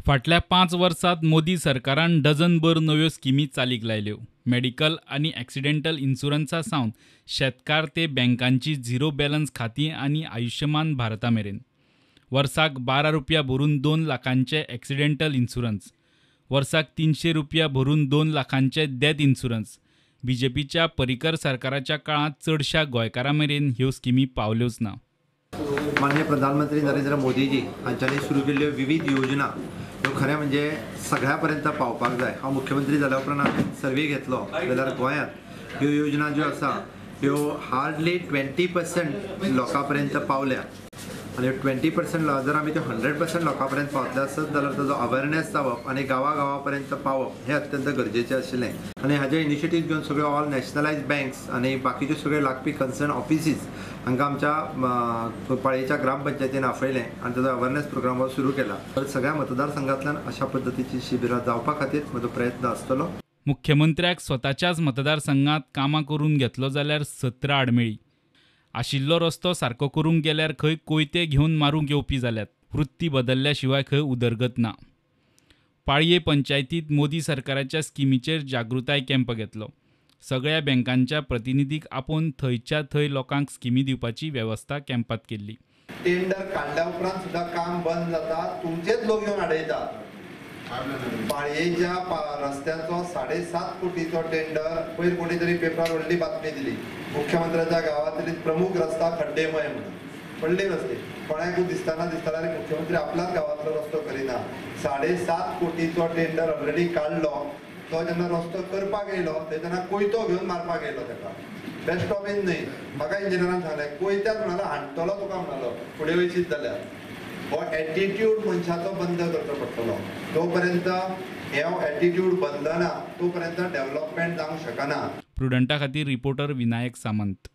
फाटल्या 5 वर्सांत मोदी सरकारान डझनभर नव्यो स्किमी चालीक लायल्यो. मेडिकल आनी एक्सिडेंटल इन्शुरन्सा सावन शेतकार ते बँकांची झिरो बॅलन्स खातीं आनी आयुष्यमान भारता मेरेन. वर्साक 12 रुपया भरून 2 लाखांचे एक्सिडेंटल इन्शुरन्स, वर्साक 300 रुपया भरून 2 लाखांचे डेथ इन्शुरन्स. बीजेपीच्या परिकर सरकाराच्या काळांत चडशा गोंयकारां मेरेन ह्यो स्किमी पावल्योच ना. माननीय प्रधानमंत्री नरेंद्र मोदीजी हांच्यांनी सुरू केल्ल्यो विविध योजना ह्यो खरें म्हणजे सगळ्या पर्यंत पावपाक जाय. हांव मुख्यमंत्री जाल्या उपरांत हांवें सर्वे घेतलो जाल्यार गोंयांत ह्यो योजना ज्यो आसा ह्यो हार्डली 20% लोकां पर्यंत पावल्या आनी 20% जर आमी त्यो 100% लोकां पर्यंत पावतले आसत जाल्यार ताजो अवेरनेस जावप आनी गांवा पर्यंत पावप हें अत्यंत गरजेचें आशिल्लें. आनी हाजे इनिशिएटीव घेवन सगळे ऑल नॅशनलायज बँक्स आनी बाकीच्यो सगळे लागपी कन्सर्न ऑफिसीस हांकां आमच्या पाळयेच्या ग्रामपंचायतीन आपयलें आनी ताजो अवेरनेस प्रोग्राम हो सुरू केला. तर सगळ्या मतदारसंघांतल्यान अशा पद्दतीची शिबिरां जावपा खातीर म्हजो प्रयत्न आसतलो. मुख्यमंत्र्याक स्वताच्याच मतदारसंघांत कामां करून घेतलो जाल्यार 17 आडमेळी. आशिल्लो रस्तो सारको करूंक गेल्यार खंय कोयते घेवन मारूंक येवपी जाल्यात. वृत्ती बदलल्या शिवाय खंय उदरगत ना. पाळये पंचायतीत मोदी सरकाराच्या स्किमीचेर जागृताय कॅम्प घेतलो. सगळ्या बँकांच्या प्रतिनिधीक आपोवन थंयच्या थंय लोकांक स्किमी दिवपाची वेवस्था कॅम्पात केल्ली. टेंडर काडल्या उपरांत सुद्दां काम बंद जाता, तुमचेच लोक येवन अडयतात. पाळयेच्या रस्त्याचो 7.5 कोटीचो टेंडर पयर कोणी तरी पेपरार व्हडली बातमी दिली, मुख्यमंत्र्याच्या गांवांतली प्रमुख रस्ता खड्डेमय म्हणून. व्हडले रस्ते कोणाकूय दिसतना दिसतना मुख्यमंत्री आपल्याच गांवांतलो रस्तो करिना. 7.5 कोटीचो टेंडर ऑलरेडी काडलो, तो जेन्ना रस्तो करपाक येयलो तेन्ना कोयतो घेवन मारपाक येयलो ताका. बेस्ट ऑफीन न्हय, म्हाका इंजिनियरान सांगलें कोयत्यान म्हणालो हाणटलो तुका म्हणालो फुडें वयशीत जाल्यार. हो एटिट्यूड मनशाचो बंद करचो पडटलो. तोपर्यंत हे एटिट्यूड बदलना तोपर्यंत डेव्हलपमेंट जावंक शकना. प्रुडंटा खातीर रिपोर्टर विनायक सामंत.